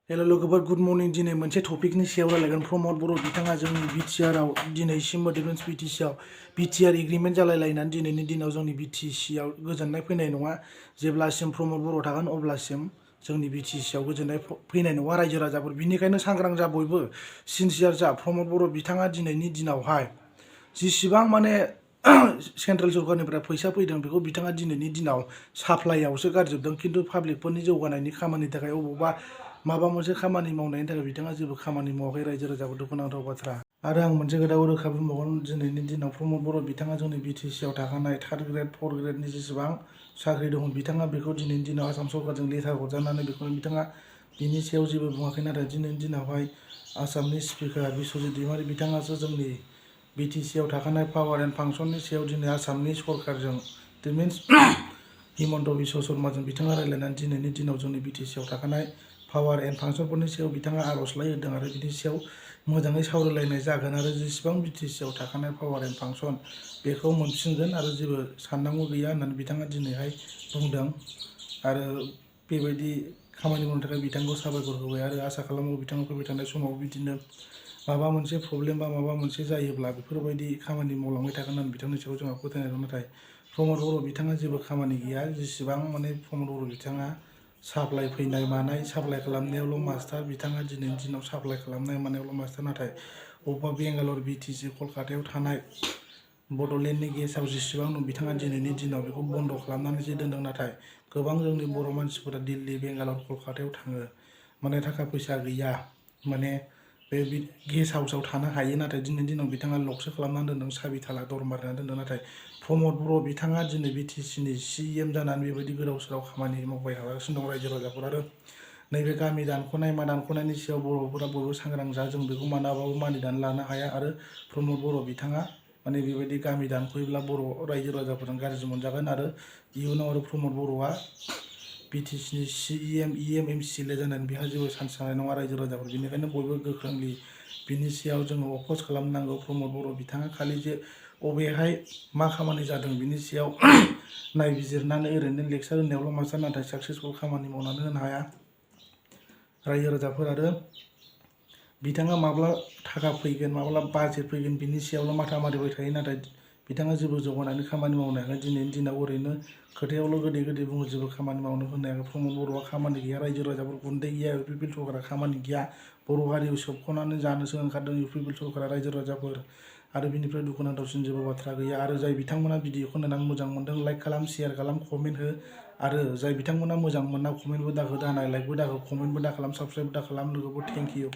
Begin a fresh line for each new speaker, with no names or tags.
hello लोगोफोर good morning दिनै मोनसे टपिकनि सायाव रायलायगोन प्रमद बर' बिथाङा जोंनि बिटिआरआव दिनैसिमबो डिफेन्स बिटिसिआव बिटिआर एग्रिमेन्ट जालायलायनानै दिनैनि दिनाव जोंनि बिटिसिआव गोजोननाय फैनाय नङा जेब्लासिम प्रमद बर' थागोन अब्लासिम जोंनि बिटिसिआव गोजोननाय फैनाय नङा रायजो राजाफोर बिनिखायनो सांग्रां जा बयबो सिनसियार जा प्रमद बर' बिथाङा दिनैनि दिनावहाय जिसिबां माने सेन्ट्रेल सरकारनिफ्राय फैसा फैदों बेखौ बिथाङा दिनैनि दिनाव साप्लाइआवसो गारजोबदों खिन्थु पाब्लिकफोरनि जौगानायनि खामानिनि थाखाय अबावबा माबा मोनसे खामानि मावनायनि थाखाय बिथाङा जेबो खामानि मावाखै रायजो राजाखौ दुखुनांथाव बाथ्रा आरो आं मोनसे खोथाखौ रोखा बुंबावगोन दिनैनि दिनाव प्रमद बर' बिथाङा जोंनि बिटिसिआव थाखानाय थार्ड ग्रेड फर्थ ग्रेडनि जेसेबां साख्रि दं बिथाङा बेखौ दिनैनि दिनाव आसाम सरकारजों लेटार हरजानानै बेखौनो बिथाङा बिनि सायाव जेबो बुङाखै नाथाय दिनैनि दिनावहाय आसामनि स्पिकार बिस्वजित दैमारि बिथाङासो जोंनि बिटिसिआव थाखानाय पावार एन्ड फांसननि सायाव दिनै आसामनि सरकारजों दैट मिन्स हिमन्त बिश्व शर्माजों बिथाङा रायलायनानै दिनैनि दिनाव जोंनि बिटिसिआव थाखानाय पावार एन्ड फांसनफोरनि सायाव बिथाङा आर'जलाइ होदों आरो बिनि सायाव मोजाङै सावरायलायनाय जागोन आरो जेसेबां बिटिसिआव थाखानाय पावार एन्ड फांसन बेखौ मोनफिनगोन आरो जेबो साननांगौ गैया होननानै बिथाङा दिनैहाय बुंदों आरो बेबायदि खामानि मावनो थाखाय बिथांखौ साबायखर होबाय आरो आसा खालामो बिथाङा फैबाय थानाय समाव बिदिनो माबा मोनसे प्रब्लेम बा माबा मोनसे जायोब्ला बेफोरबायदि खामानि मावलांबाय थागोन होननानै बिथांनि सायाव जोंहा फोथायनाय दं नाथाय प्रमद बर' बिथाङा जेबो खामानि गैया जेसेबां माने प्रमद बर' बिथाङा साप्लाइ फैनाय मानाय साप्लाइ खालामनायावल' मास्टार बिथाङा दिनैनि दिनाव साप्लाइ खालामनाय मानायावल' मास्टार नाथाय अबेबा बेंगालर बिटिसि कलकातायाव थानाय बड'लेण्डनि गेसाव जेसेबां दं बिथाङा दिनैनि दिनाव बेखौ बन्द' खालामनानैसो दोनदों नाथाय गोबां जोंनि बर' मानसिफोरा दिल्ली बेंगालर कलकातायाव थाङो माने थाखा फैसा गैया माने बे गेस्ट हाउसआव थानो हायो नाथाय दिनैनि दिनाव बिथाङा लकसो खालामनानै दोनदों साबि थाला दर मारिनानै दोनदों नाथाय प्रमद बर' बिथाङा दिनै बिटिसिनि CM जानानै बेबायदि गोदाव सोराव खामानि मावबाय थागासिनो दं रायजो राजाफोर आरो नैबे गामि दानख'नाय मा दानख'नायनि सायाव बर'फोरा बयबो सांग्रां जा जों बेखौ मालाबाबो मानिनानै लानो हाया आरो प्रमद बर' बिथाङा माने बेबायदि गामि दानख'योब्ला बर' रायजो राजाफोरजों गाज्रि मोनजागोन आरो इयुनाव आरो प्रमद बर'आ बिटिसिनि CM EM MCLA जानानै बेहा जेबो चान्स जानाय नङा रायजो राजाफोर बेनिखायनो बयबो गोख्रोंलि बिनि सायाव जोङो अप'ज खालामनांगौ प्रमद बर' बिथाङा खालि जे अबेहाय मा खामानि जादों बिनि सायाव नायबिजिरनानै ओरैनो लेक्सार होनायावल' मास्टार नाथाय साक्सेसफुल खामानि मावनानै होनो हाया रायजो राजाफोर आरो बिथाङा माब्ला थाखा फैगोन माब्ला बाजेट फैगोन बिनि सायावल' माथा मारिबाय थायो नाथाय बिथाङा जेबो जौगानायनि खामानि मावनो हायाखै दिनैनि दिनाव ओरैनो खोथायावल' गोदै गोदै बुङो जेबो खामानि मावनो होनो हायाखै प्रमद बर'आ खामानि गैया रायजो राजाफोर गुन्दै गैया इउपिपिएल सरकारा खामानि गैया बर' हारिखौ सोबख'नानै जानोसो ओंखारदों इउपिपिएल सरकारा रायजो राजाफोर आरो बिनिफ्राय दुखुनांथावसिन जेबो बाथ्रा गैया आरो जाय बिथांमोना भिडिअखौ नायनानै मोजां मोनदों लाइक खालाम शेयार खालाम कमेन्ट हो आरो जाय बिथांमोना मोजां मोना कमेन्टबो दाहो दानाय लाइकबो दाहो कमेन्टबो दा खालाम साबस्क्राइबबो दा खालाम लोगोफोर थेंक इउ